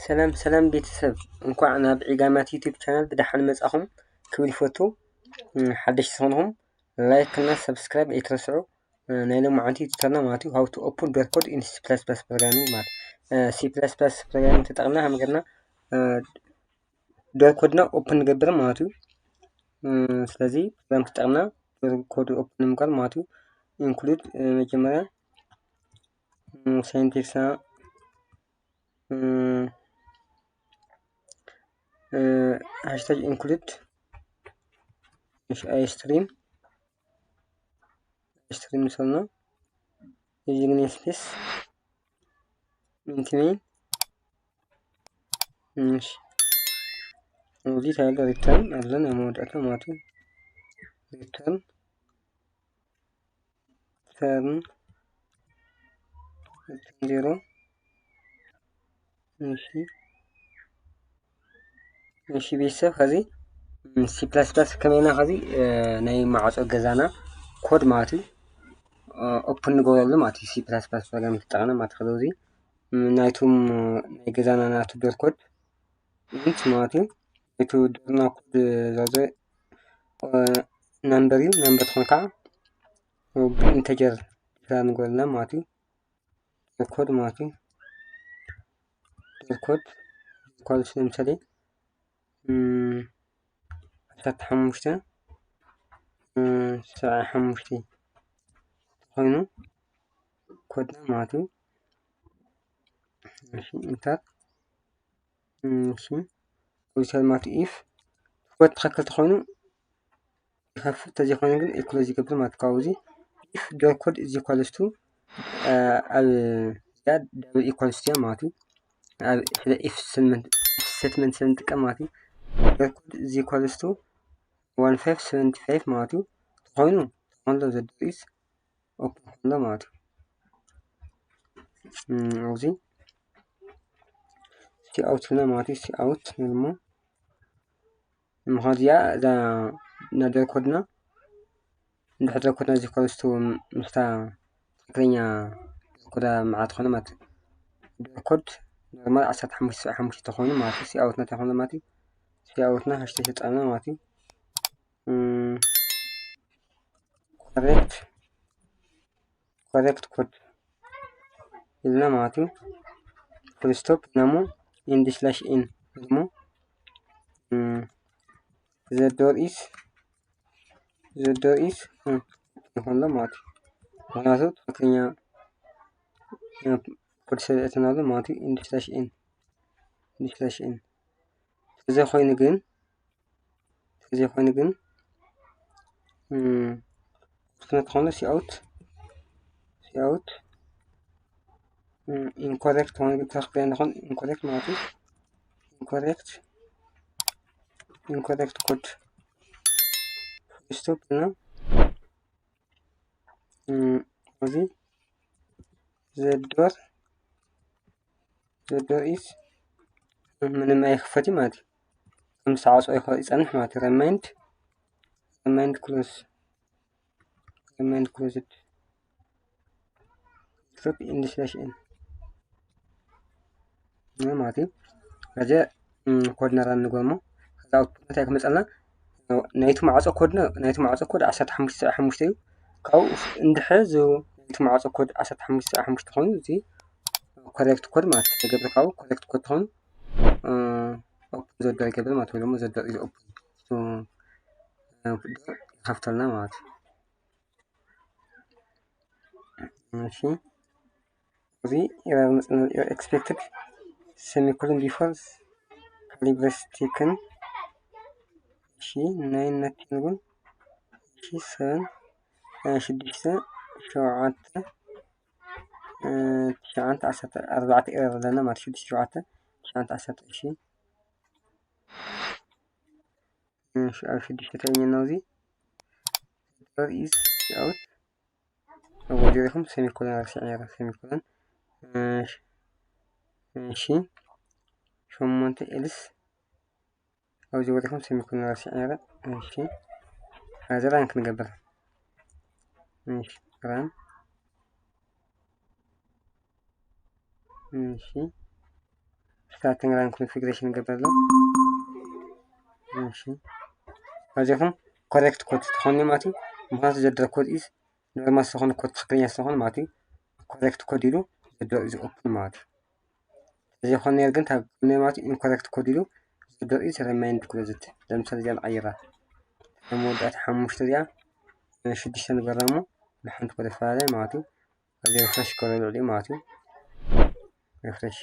ሰላም ሰላም ቤተሰብ፣ እንኳዕ ናብ ዒጋማት ዩቲዩብ ቻናል ብደሓን መጻኹም ክብል ይፈቱ። ሓደሽቲ ዝኾንኹም ላይክ እና ሰብስክራይብ ኣይትረስዑ። ናይ ሎማዓንቲ ቱቶርና ማለት እዩ how to open ዶር ኮድ in C plus plus programming ማለት። C plus plus programming ተጠቕምና ሃመገርና ዶር ኮድና ኦፕን ንገብር ማለት እዩ። ስለዚ ፕሮግራም ተጠቕምና ዶር ኮድ ኦፕን ንምግባር ማለት እዩ። ኢንክሉድ መጀመርያ ሳይንቲክስና ሃሽታግ ኢንክሉድ ኣይስትሪም ኣይስትሪም ሰልና ዩዚንግ ኔምስፔስ ኢንት ሜን። እሺ፣ እዚ ታይለ ሪተርን ኣለን ኣብ መወዳእታ ማለት እዩ። ሪተርን ሪተርን ዜሮ። እሺ እሺ ቤተሰብ፣ ከዚ ሲ ፕላስ ፕላስ ከመይና ከዚ ናይ ማዕፆ ገዛና ኮድ ማለት እዩ ኦፕን ንገብረሉ ማለት እዩ። ሲ ፕላስ ፕላስ ፕሮግራም ተጠቐምና ማለት ከዚ ናይቱም ናይ ገዛና ናቱ ዶር ኮድ ኢንት ማለት እዩ። ናይቱ ዶርና ኮድ ዛዘ ናምበር እዩ። ናምበር ትኾን ከዓ ኢንተጀር ዲክላር ንገብረልና ማለት እዩ። ዶር ኮድ ማለት እዩ። ዶር ኮድ ኢኳልስ ለምሳሌ ዓሰርተ ሓሙሽተ ሰብዓ ሓሙሽተ ተኾይኑ ኮድና ማለት እዩ። እሺ ኢንተር። እሺ ሪተርን ማለት ኢፍ ኮድ ትኽክል ተኾይኑ ይኸፍት፣ ተዘይኮይኑ ግን ክሎዝ ይገብር ማለት ካብኡ። እዚ ኢፍ ዶር ኮድ ኢዝ ኢኳልስ ቱ ኣብ ዳብል ኢኳልስ ቱ ማለት እዩ። ኣብ ኢፍ ስቴትመንት ስለ ንጥቀም ማለት እዩ። ዶር ኮድ ኢዝ ኢኳልስ ቱ ዋን ፋይቭ ሰቨንቲ ፋይቭ ማለት እዩ። ተኾይኑ ተኾንሎ ዘደሪስ ኦፕን ኮሎ ማለት እዩ። ኣብዚ ሲ ኣውት ና ማለት እዩ። ሲ ኣውት ንልሞ ምዃን እዚኣ እዛ ናይ ዶር ኮድና እንድሕር ዶር ኮድና እዚ ኮልስቱ ምስታ ትክክለኛ ዶር ኮዳ መዓት ኾነ ማለት እዩ። ዶር ኮድ ኖርማል ዓሰርተ ሓሙሽተ ሰብዓ ሓሙሽተ ተኾይኑ ማለት እዩ። ሲ ኣውትና ተኾይኑ ማለት እዩ። ሲ ኣውትና ሃሽታግ ተጠቕምና ማለት እዩ። ኮሬክት ኮሬክት ኮድ ኢልና ማለት እዩ። ፉል ስቶፕ ኢልና እሞ ኢንድ ስላሽ ኢን ኢልና እሞ ዘ ዶር ኢዝ ዘ ዶር ኢዝ ይኾንሎ ማለት እዩ። ምክንያቱ ትክክለኛ ኮድ ስለ እተናሉ ማለት እዩ። ኢንድ ስላሽ ኢን ኢንድ ስላሽ ኢን ተዘይኮይኑ ግን ተዘይኮይኑ ግን ኦፕሽናል ተኾይኑ ሲ ኣውት ሲ ኣውት ኢንኮሬክት ተኾይኑ ግን ትክክለኛ ተኾይኑ ኢንኮሬክት ማለት እዩ። ኢንኮሬክት ኢንኮሬክት ኮድ ስቶፕ እና እዚ ዘ ዶር ዘ ዶር ኢዝ ምንም ኣይክፈት ማለት እዩ። ከም ዝተዓፅኦ ይኸ- ይፀንሕ ማለት እዩ። ረማይንድ ረማይንድ ክሎዝ ረማይንድ ክሎዝድ ስቶፕ ኢንድ ስላሽ ኢን ማለት እዩ። ከዚ ኮድ ነራ ንጎሞ ከዚ ኣውትፑት እንታይ ክመፀልና ናይቲ ማዕፆ ኮድ ነ ናይቲ ማዕፆ ኮድ ዓሰርተ ሓሙሽተ ሰብዓ ሓሙሽተ እዩ። ካብኡ እንድሕር ዝ ናይቲ ማዕፆ ኮድ ዓሰርተ ሓሙሽተ ሰብዓ ሓሙሽተ ኮይኑ እዚ ኮሬክት ኮድ ማለት እዩ። ተገብረ ካብኡ ኮሬክት ኮድ ትኾኑ ኦፕን ዘዶ ይገብር ማለት ወይ ደግሞ ዘዶ ኢዝ ኦፕን ይኸፍተልና ማለት እዩ። እሺ እዚ ኤረር መፅና ኤክስፔክትድ ሴሚኮሎን ቢፎር ካሊብረስ ቴክን እሺ ናይን ነቲን እውን እሺ ሰበን ሽዱሽተ ሸውዓተ ትሽዓተ ዓሰርተ ኣርባዕተ ኤረር ኣለና ማለት ሽዱሽተ ሸውዓተ ትሽዓተ ዓሰርተ እሺ እሺ ኣብ ሽዱሽተ ተገኘና እዚ ዶር ኢዝ ኣውት ኣብ ወዲኹም ሴሚኮሎን ረሲዐ ነይረ ሴሚኮሎን እሺ ሸሞንተ ኤልስ ኣብዚ ወዲኹም ሴሚኮሎን ረሲዐ ነይረ እሺ እዚ ራን ክንገብር እሺ ራን እሺ starting run configuration ገበርሎ። እሺ፣ ኣዚኹም correct code ትኾኑ ማለት እዩ። ምኽንያቱ ዘደረ code is normal ዝኾነ code፣ ትኽክለኛ ዝኾነ ማለት እዩ። Correct code ኢሉ ዘደረ is open ማለት እዩ። እዚ ዝኾነ ነይሩ ግን ታብ ማለት እዩ፣ incorrect code ኢሉ ዘደረ is remained closed። ለምሳሌ እዚኣ ንቐይራ። ካብ መወዳእታ ሓሙሽተ እዚኣ ሽዱሽተ ንገራ እሞ ንሓንቲ ኮድ ፈላለየ ማለት እዩ። እዚ refresh ክገብሮ ልዕሊኡ ማለት እዩ። Refresh።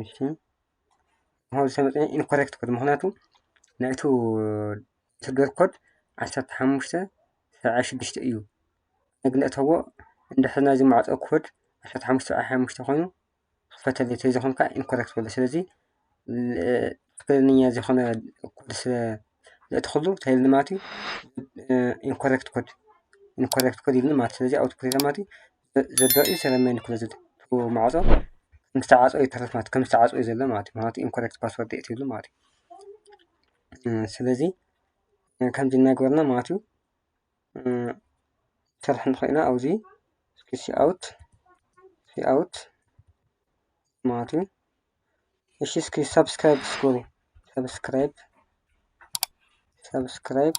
እሺ። አሁን ዝተመፀ incorrect code፣ ምኽንያቱ ናይቱ ትገር ኮድ ዓሰርተ ሓሙሽተ ሰብዓ ሽዱሽተ እዩ። ግን እተዎ እንድሕር ናይዚ ማዕፆ ኮድ ዓሰርተ ሓሙሽተ ሰብዓ ሓሙሽተ ኮይኑ ክፈተለይ ተዝኾንካ incorrect በሎ። ስለዚ ል-፣ ትክክለኛ ዝኾነ ኮድ ስለ ዘእትኽሉ እንታይ ኢልኒ ማለት እዩ? Incorrect code፣ incorrect code ኢልኒ ማለት። ስለዚ output ኢለ ማለት እዩ። ዘ-፣ ዘደረ is remained closed። እቲ ማዕፆ ከም ዝተዓፀወ ይተርፍ ማለት፣ ከም ዝተዓፀወ እዩ ዘሎ ማለት እዩ። ምኽንያቱ incorrect password የእትይሉ ማለት እዩ። እ፣ ስለዚ፣ እ፣ ከምዚ እናገበርና ማለት እዩ። እ፣ ሰርሕ ንኽእል ኢና። ኣብዚ እስኪ see out፣ see out ማለት እዩ። እሺ፣ እስኪ subscribe እስኪ በሉ። Subscribe፣ subscribe፣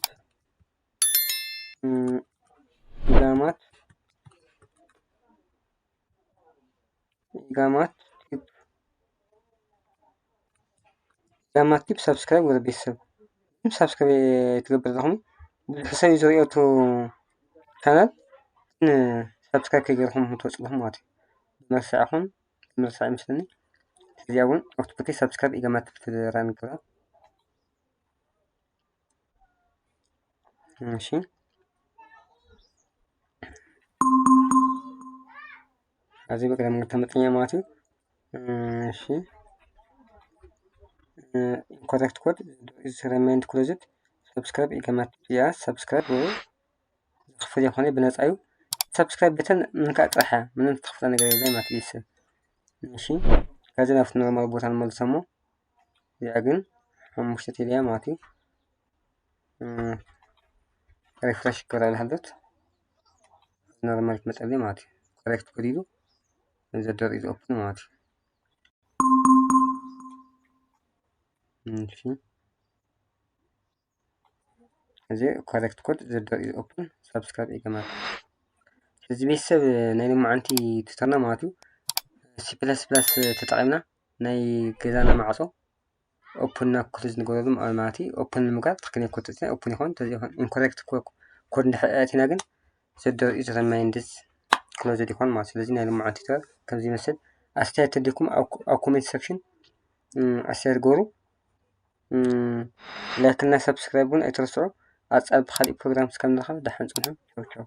እ፣ ኢጋማት፣ ኢጋማት ቲፕ፣ ኢጋማት ቲፕ subscribe ወደ ቤተሰብ subscribe ትገብር ዘለኹም ብዙሕ ሰብ እዩ ዝሪኦ እቲ ቻናል፣ ግን subscribe ከይገርኹም ትወፅልኹም ማለት እዩ። ብመርሳዕ ይኹን ብመርሳዕ ይመስለኒ። እዚኣ እውን output subscribe ኢጋማት ቲፕ ትረአ ንግራ። እሺ፣ ኣብዚ ብቅደም ተመጠኛ ማለት እዩ። እሺ፣ incorrect code is remained closed። Subscribe ኢጋማት ቲፕ እያ። Subscribe ወይ ዝኽፈል ይኾነ ብነፃ እዩ። Subscribe button ምንካእ ጥራሕ እያ፣ ምንም ዝተኽፍለ ነገር የለን ማለት እዩ። እሺ፣ ከዚ ናብቲ ኖርማል ቦታ ንመልሶ እሞ እዚኣ ግን ሓሙሽተ ቴልያ ማለት እዩ። እ፣ refresh ክገብራ ይሃልት ኖርማል ትመፀለይ ማለት እዩ። Correct code ኢሉ ዘደረ is open ማለት እዩ። እሺ፣ እዚ correct code ዘደረ is open። Subscribe ይገማል። እዚ ቤተሰብ ናይ ሎማዓንቲ ቱተርና ማለት እዩ። C plus plus ተጠቒምና ናይ ገዛና ማዕፆ open እና close ንገብረሉ ማለት እዩ። Open ንምግባር ትኽክለኛ code ተጠቒምና open ይኾን፣ ተዘይኮን incorrect co-፣ code እንድሕር ኣእቲና ግን ዘደረ is remained closed ይኾን ማለት። ስለዚ ናይ ሎማዓንቲ ቱተር ከምዚ ይመስል። ኣስተያየት ተልይኩም ኣብ፣ ኣብ comment section፣ እ፣ ኣስተያየት ግበሩ። እ፣ like እና subscribe እውን ኣይትረስዑ። ኣብ ፃ-፣ ብኻሊእ ፕሮግራም እስካብ ንራኸብ ደሓን ፅንሑ። ቻው ቻው።